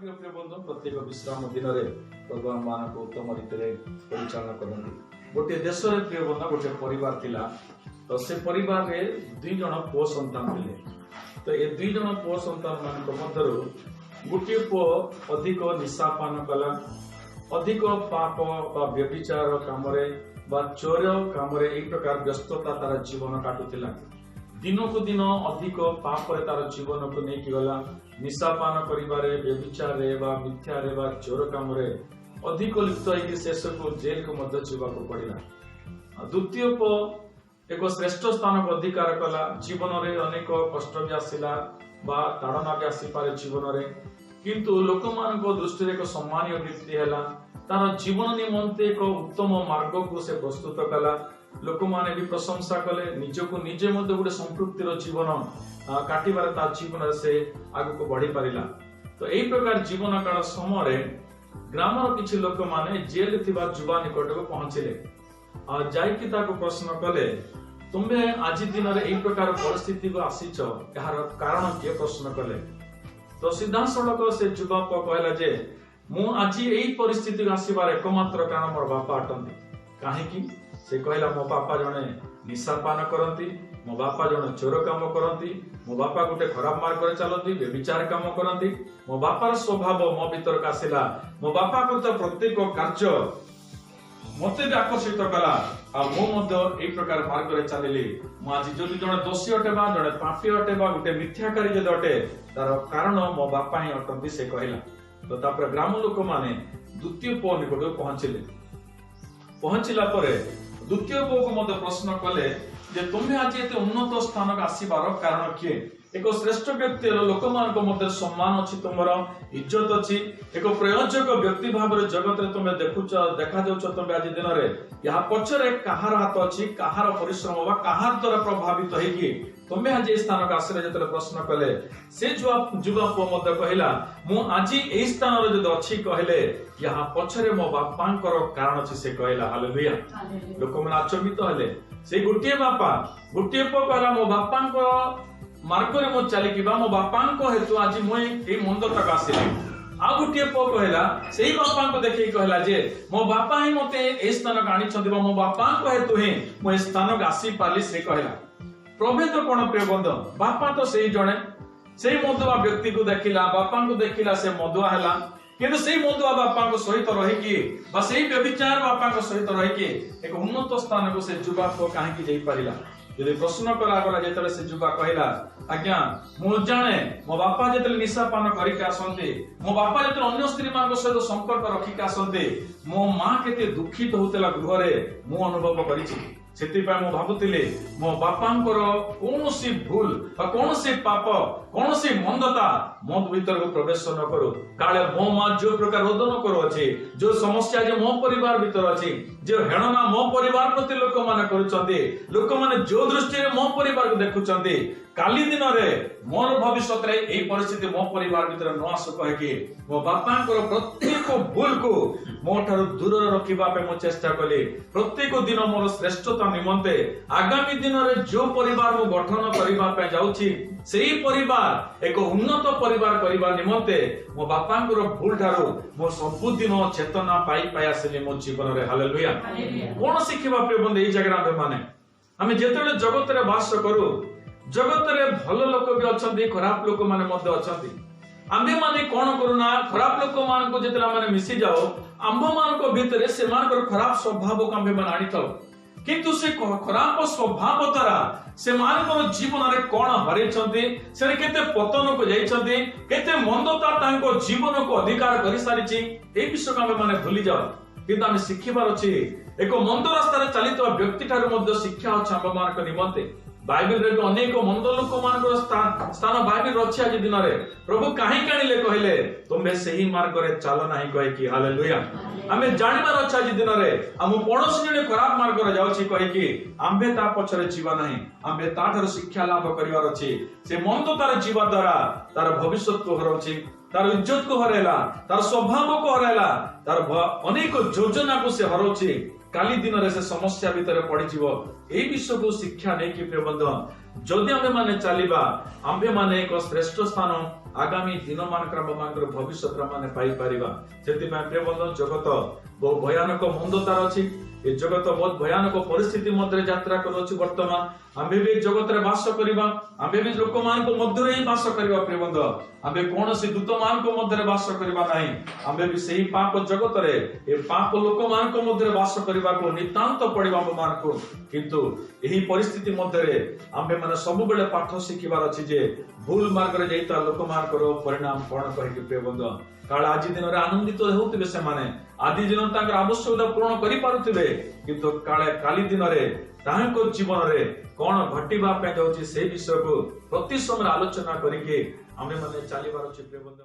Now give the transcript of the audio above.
ପ୍ରିୟ ବନ୍ଧୁ, ପ୍ରତ୍ୟେକ ବିଶ୍ରାମ ଦିନରେ ପ୍ରଭୁ ଆମମାନଙ୍କୁ ଉତ୍ତମ ରୀତିରେ ପରିଚାଳନା କରନ୍ତି। ଗୋଟିଏ ଦେଶରେ, ପ୍ରିୟ ବନ୍ଧୁ, ଗୋଟିଏ ପରିବାର ଥିଲା। ତ ସେ ପରିବାରରେ 2 ଜଣ ପୁଅ ସନ୍ତାନ ଥିଲେ। ତ ଏ 2 ଜଣ ପୁଅ ସନ୍ତାନ ମାନଙ୍କ ମଧ୍ୟରୁ ଗୋଟିଏ ପୁଅ ଅଧିକ ନିଶାପାନ କଲା, ଅଧିକ ପାପ ବା ବ୍ୟଭିଚାର କାମରେ ବା ଚୋର କାମରେ ଏଇ ପ୍ରକାର ବ୍ୟସ୍ତତା ତାର ଜୀବନ କାଟୁଥିଲା। ଦିନକୁ ଦିନ ଅଧିକ ପାପରେ ତାର ଜୀବନକୁ ନେଇକି ଗଲା। ନିଶାପାନ କରିବାରେ, ବ୍ୟଭିଚାରରେ ବା ମିଥ୍ୟାରେ ବା ଚୋର କାମରେ ଅଧିକ ଲିପ୍ତ ହେଇକି ଶେଷକୁ ଜେଲକୁ ମଧ୍ୟ ଯିବାକୁ ପଡିଲା। ଆଉ ଦ୍ୱିତୀୟ ପୁଅ ଏକ ଶ୍ରେଷ୍ଠ ସ୍ଥାନକୁ ଅଧିକାର କଲା। ଜୀବନରେ ଅନେକ କଷ୍ଟ ବି ଆସିଲା ବା ତାଡ଼ନା ବି ଆସିପାରେ ଜୀବନରେ, କିନ୍ତୁ ଲୋକମାନଙ୍କ ଦୃଷ୍ଟିରେ ଏକ ସମ୍ମାନୀୟ ବ୍ୟକ୍ତି ହେଲା। ତାର ଜୀବନ ନିମନ୍ତେ ଏକ ଉତ୍ତମ ମାର୍ଗକୁ ସେ ପ୍ରସ୍ତୁତ କଲା। ଲୋକମାନେ ବି ପ୍ରଶଂସା କଲେ। ନିଜକୁ ନିଜେ ମଧ୍ୟ ଗୋଟେ ସମ୍ପୃକ୍ତିର ଜୀବନ କାଟିବାରେ ତା ଜୀବନରେ ସେ ଆଗକୁ ବଢି ପାରିଲା। ତ ଏଇ ପ୍ରକାର ଜୀବନ କାଳ ସମୟରେ ଗ୍ରାମର କିଛି ଲୋକମାନେ ଜେଲରେ ଥିବା ଯୁବା ନିକଟକୁ ପହଞ୍ଚିଲେ ଆଉ ଯାଇକି ତାକୁ ପ୍ରଶ୍ନ କଲେ, "ତୁମେ ଆଜି ଦିନରେ ଏଇ ପ୍ରକାର ପରିସ୍ଥିତିକୁ ଆସିଛ, ଏହାର କାରଣ କିଏ?" ପ୍ରଶ୍ନ କଲେ। ତ ସିଧାସଳଖ ସେ ଯୁବକ କହିଲା ଯେ ମୁଁ ଆଜି ଏଇ ପରିସ୍ଥିତିକୁ ଆସିବାର ଏକମାତ୍ର କାରଣ ମୋର ବାପା ଅଟନ୍ତି। କାହିଁକି? ସେ କହିଲା, ମୋ ବାପା ଜଣେ ନିଶାପାନ କରନ୍ତି, ମୋ ବାପା ଜଣେ ଚୋର କାମ କରନ୍ତି, ମୋ ବାପା ଗୋଟେ ଖରାପ ମାର୍ଗରେ ଚାଲନ୍ତି, ବ୍ୟଭିଚାର କାମ କରନ୍ତି। ମୋ ବାପାର ସ୍ୱଭାବ ମୋ ଭିତରକୁ ଆସିଲା। ମୋ ବାପା କରୁଥିବା ପ୍ରତ୍ୟେକ କାର୍ଯ୍ୟ ମତେ ବି ଆକର୍ଷିତ କଲା ଆଉ ମୁଁ ମଧ୍ୟ ଏଇ ପ୍ରକାର ମାର୍ଗରେ ଚାଲିଲି। ମୁଁ ଆଜି ଯଦି ଜଣେ ଦୋଷୀ ଅଟେ ବା ଜଣେ ପାପୀ ଅଟେ ବା ଗୋଟେ ମିଥ୍ୟାକାରୀ ଯଦି ଅଟେ, ତାର କାରଣ ମୋ ବାପା ହିଁ ଅଟନ୍ତି, ସେ କହିଲା। ତ ତାପରେ ଗ୍ରାମ ଲୋକମାନେ ଦ୍ୱିତୀୟ ପୁଅ ନିକଟକୁ ପହଞ୍ଚିଲେ। ପହଞ୍ଚିଲା ପରେ ଦ୍ୱିତୀୟ ପୁଅକୁ ମଧ୍ୟ ପ୍ରଶ୍ନ କଲେ ଯେ ତୁମେ ଆଜି ଏତେ ଉନ୍ନତ ସ୍ଥାନକୁ ଆସିବାର କାରଣ କିଏ? ଏକ ଶ୍ରେଷ୍ଠ ବ୍ୟକ୍ତି ହେଲ, ଲୋକମାନଙ୍କ ମଧ୍ୟରେ ସମ୍ମାନ ଅଛି, ତୁମର ଇଜ୍ଜତ ଅଛି, ଏକ ପ୍ରୟୋଜକ ବ୍ୟକ୍ତି ଭାବରେ ଜଗତରେ ତୁମେ ଦେଖୁଛ, ଦେଖାଯାଉଛ ତୁମେ ଆଜି ଦିନରେ। ଏହା ପଛରେ କାହାର ହାତ ଅଛି? କାହାର ପରିଶ୍ରମ ବା କାହାର ଦ୍ୱାରା ପ୍ରଭାବିତ ହେଇକି ତୁମେ ଆଜି ଏହି ସ୍ଥାନକୁ ଆସିଲେ? ଯେତେବେଳେ ପ୍ରଶ୍ନ କଲେ, ସେ ଯୁବା ପୁଅ ମଧ୍ୟ କହିଲା, ମୁଁ ଆଜି ଏଇ ସ୍ଥାନରେ ଯଦି ଅଛି କହିଲେ, ଏହା ପଛରେ ମୋ ବାପାଙ୍କର କାରଣ ଅଛି, ସେ କହିଲା। ହାଲେଲୁୟା! ଲୋକମାନେ ଆଚମ୍ବିତ ହେଲେ। ସେଇ ଗୋଟିଏ ବାପା, ଗୋଟିଏ ପୁଅ କହିଲା, ମୋ ବାପାଙ୍କ ମାର୍ଗରେ ମୁଁ ଚାଲିକି ବା ମୋ ବାପାଙ୍କ ହେତୁ ଆଜି ମୁଁ ଏଇ ମନ୍ଦତାକୁ ଆସିଲି। ଆଉ ଗୋଟିଏ ପୁଅ କହିଲା, ସେଇ ବାପାଙ୍କୁ ଦେଖିକି କହିଲା ଯେ ମୋ ବାପା ହିଁ ମତେ ଏଇ ସ୍ଥାନକୁ ଆଣିଛନ୍ତି ବା ମୋ ବାପାଙ୍କ ହେତୁ ହିଁ ମୁଁ ଏ ସ୍ଥାନକୁ ଆସିପାରିଲି, ସେ କହିଲା। ପ୍ରଭେଦ କଣ, ପ୍ରିୟ ବନ୍ଧୁ? ବାପା ତ ସେଇ ଜଣେ। ସେଇ ମଦୁଆ ବ୍ୟକ୍ତିକୁ ଦେଖିଲା, ବାପାଙ୍କୁ ଦେଖିଲା, ସେ ମଦୁଆ ହେଲା। କିନ୍ତୁ ସେଇ ମଦୁଆ ବାପାଙ୍କ ସହିତ ରହିକି ବା ସେଇ ବ୍ୟଭିଚାର ବାପାଙ୍କ ସହିତ ରହିକି ଏକ ଉନ୍ନତ ସ୍ଥାନକୁ ସେ ଯୁବା ପୁଅ କାହିଁକି ଯାଇପାରିଲା? ଯଦି ପ୍ରଶ୍ନ କରାଗଲା, ଯେତେବେଳେ ସେ ଯୁବା କହିଲା, ଆଜ୍ଞା, ମୁଁ ଜାଣେ, ମୋ ବାପା ଯେତେବେଳେ ନିଶା ପାନ କରିକି ଆସନ୍ତି, ମୋ ବାପା ଯେତେବେଳେ ଅନ୍ୟ ସ୍ତ୍ରୀ ମାନଙ୍କ ସହିତ ସମ୍ପର୍କ ରଖିକି ଆସନ୍ତି, ମୋ ମା କେତେ ଦୁଃଖିତ ହଉଥିଲା ଗୃହରେ, ମୁଁ ଅନୁଭବ କରିଛି। ସେଥିପାଇଁ ମୁଁ ଭାବୁଥିଲି, ମୋ ବାପାଙ୍କର କୌଣସି ଭୁଲ ବା କୌଣସି ପାପ, କୌଣସି ମନ୍ଦତା ମୋ ଭିତରକୁ ପ୍ରବେଶ ନ କରୁ। କାଳେ ମୋ ମା ଯୋଉ ପ୍ରକାର ରୋଦନ କରୁଅଛି, ଯୋଉ ସମସ୍ୟା ଯେ ମୋ ପରିବାର ଭିତରେ ଅଛି, ଯୋଉ ହେଳନା ମୋ ପରିବାର ପ୍ରତି ଲୋକମାନେ କରୁଛନ୍ତି, ଲୋକମାନେ ଯୋଉ ଦୃଷ୍ଟିରେ ମୋ ପରିବାରକୁ ଦେଖୁଛନ୍ତି, କାଲି ଦିନରେ ମୋର ଭବିଷ୍ୟତରେ ଏଇ ପରିସ୍ଥିତି ମୋ ପରିବାର ଭିତରେ ନ ଆସୁ କହିକି ମୋ ବାପାଙ୍କର ପ୍ରତ୍ୟେକ ଭୁଲକୁ ମୋ ଠାରୁ ଦୂରରେ ରଖିବା ପାଇଁ ମୁଁ ଚେଷ୍ଟା କଲି। ପ୍ରତ୍ୟେକ ଦିନ ମୋର ଶ୍ରେଷ୍ଠତା ନିମନ୍ତେ ଆଗାମୀ ଦିନରେ ଯୋଉ ପରିବାର ମୁଁ ଗଠନ କରିବା ପାଇଁ ଯାଉଛି, ସେଇ ପରିବାର ଏକ ଉନ୍ନତ ପରିବାର କରିବା ନିମନ୍ତେ ମୋ ବାପାଙ୍କର ଭୁଲ ଠାରୁ ମୁଁ ସବୁଦିନ ଚେତନା ପାଇ ପାଇ ଆସିଲି ମୋ ଜୀବନରେ। ହାଲେଲୁୟା! କଣ ଶିଖିବା, ପ୍ରିୟ ବନ୍ଧୁ, ଏଇ ଜାଗାରେ ଆମେ ଆମେ ଯେତେବେଳେ ଜଗତରେ ବାସ କରୁ, ଜଗତରେ ଭଲ ଲୋକ ବି ଅଛନ୍ତି, ଖରାପ ଲୋକମାନେ ମଧ୍ୟ ଅଛନ୍ତି। ଆମ୍ଭେମାନେ କଣ କରୁନା, ଖରାପ ଲୋକମାନଙ୍କୁ ଯେତେବେଳେ ଆମେ ମିଶି ଯାଉ, ଆମ୍ଭମାନଙ୍କ ଭିତରେ ସେମାନଙ୍କର ଖରାପ ସ୍ୱଭାବକୁ ଆମ୍ଭେମାନେ ଆଣିଥାଉ। କିନ୍ତୁ ସେ ଖରାପ ସ୍ୱଭାବ ଦ୍ୱାରା ସେମାନଙ୍କର ଜୀବନରେ କଣ ହରେଇଛନ୍ତି, ସେମାନେ କେତେ ପତନକୁ ଯାଇଛନ୍ତି, କେତେ ମନ୍ଦତା ତାଙ୍କ ଜୀବନକୁ ଅଧିକାର କରିସାରିଛି, ଏଇ ବିଷୟକୁ ଆମେ ମାନେ ଭୁଲି ଯାଉ। କିନ୍ତୁ ଆମେ ଶିଖିବାର ଅଛି। ଏକ ମନ୍ଦ ରାସ୍ତାରେ ଚାଲିଥିବା ବ୍ୟକ୍ତି ଠାରୁ ମଧ୍ୟ ଶିକ୍ଷା ଅଛି ଆମ୍ଭମାନଙ୍କ ନିମନ୍ତେ। ବାଇବେଲରେ ବି ଅନେକ ମନ୍ଦ ଲୋକମାନଙ୍କର ସ୍ଥାନ ବାଇବେଲରେ ଅଛି। ଆଜି ଦିନରେ ପ୍ରଭୁ କାହିଁକି ଆଣିଲେ କହିଲେ, ତୁମ୍ଭେ ସେହି ମାର୍ଗରେ ଚାଲ ନାହିଁ କହିକି। ହାଲେଲୁୟା! ଆମେ ଜାଣିବାର ଅଛି, ଆଜି ଦିନରେ ଆମ ପଡୋଶୀ ଜଣେ ଖରାପ ମାର୍ଗରେ ଯାଉଛି କହିକି ଆମ୍ଭେ ତା ପଛରେ ଯିବା ନାହିଁ। ଆମ୍ଭେ ତାଠାରୁ ଶିକ୍ଷା ଲାଭ କରିବାର ଅଛି। ସେ ମନ୍ଦତାରେ ଯିବା ଦ୍ୱାରା ତାର ଭବିଷ୍ୟତକୁ ହରାଉଛି, ତାର ଇଜ୍ଜତକୁ ହରାଇଲା, ତାର ସ୍ୱଭାବକୁ ହରାଇଲା, ତାର ଅନେକ ଯୋଜନାକୁ ସେ ହରାଉଛି। କାଲି ଦିନରେ ସେ ସମସ୍ୟା ଭିତରେ ପଡିଯିବ। ଏଇ ବିଷୟକୁ ଶିକ୍ଷା ନେଇକି, ପ୍ରିୟ ବନ୍ଧୁ, ଯଦି ଆମେ ମାନେ ଚାଲିବା, ଆମ୍ଭେ ମାନେ ଏକ ଶ୍ରେଷ୍ଠ ସ୍ଥାନ ଆଗାମୀ ଦିନମାନଙ୍କର ଆମମାନଙ୍କର ଭବିଷ୍ୟତ ମାନେ ପାଇପାରିବା। ସେଥିପାଇଁ ପ୍ରିୟ ବନ୍ଧୁ, ଜଗତ ବହୁ ଭୟାନକ ମନ୍ଦତାର ଅଛି। ଏ ଜଗତ ବହୁତ ଭୟାନକ ପରିସ୍ଥିତି ମଧ୍ୟରେ ଯାତ୍ରା କରୁଅଛି। ବର୍ତ୍ତମାନ ଆମ୍ଭେ ବି ଏ ଜଗତରେ ବାସ କରିବା। ଆମ୍ଭେ ବି ଲୋକମାନଙ୍କ ମଧ୍ୟରେ ହିଁ ବାସ କରିବା। ପ୍ରିୟ ବନ୍ଧୁ, ଆମ୍ଭେ କୌଣସି ଦୂତମାନଙ୍କ ମଧ୍ୟରେ ବାସ କରିବା ନାହିଁ। ଆମ୍ଭେ ବି ସେହି ପାପ ଜଗତରେ, ଏ ପାପ ଲୋକମାନଙ୍କ ମଧ୍ୟରେ ବାସ କରିବାକୁ ନିତାନ୍ତ ପଡିବ ଆମ୍ଭମାନଙ୍କୁ। କିନ୍ତୁ ଏହି ପରିସ୍ଥିତି ମଧ୍ୟରେ ଆମ୍ଭେମାନେ ସବୁବେଳେ ପାଠ ଶିଖିବାର ଅଛି ଯେ ଭୁଲ ମାର୍ଗରେ ଯାଇଥିବା ଲୋକମାନଙ୍କର ପରିଣାମ କଣ କହିକି। ପ୍ରିୟ ବନ୍ଧୁ, କାଳେ ଆଜି ଦିନରେ ଆନନ୍ଦିତ ହେଉଥିବେ ସେମାନେ, ଆଜି ଦିନରେ ତାଙ୍କର ଆବଶ୍ୟକତା ପୂରଣ କରିପାରୁଥିବେ, କିନ୍ତୁ କାଳେ କାଲି ଦିନରେ ତାହାଙ୍କ ଜୀବନରେ କଣ ଘଟିବା ପାଇଁ ଯାଉଛି, ସେଇ ବିଷୟକୁ ପ୍ରତି ସମୟରେ ଆଲୋଚନା କରିକି ଆମେମାନେ ଚାଲିବାର ଅଛି, ପ୍ରିୟ ବନ୍ଧୁ।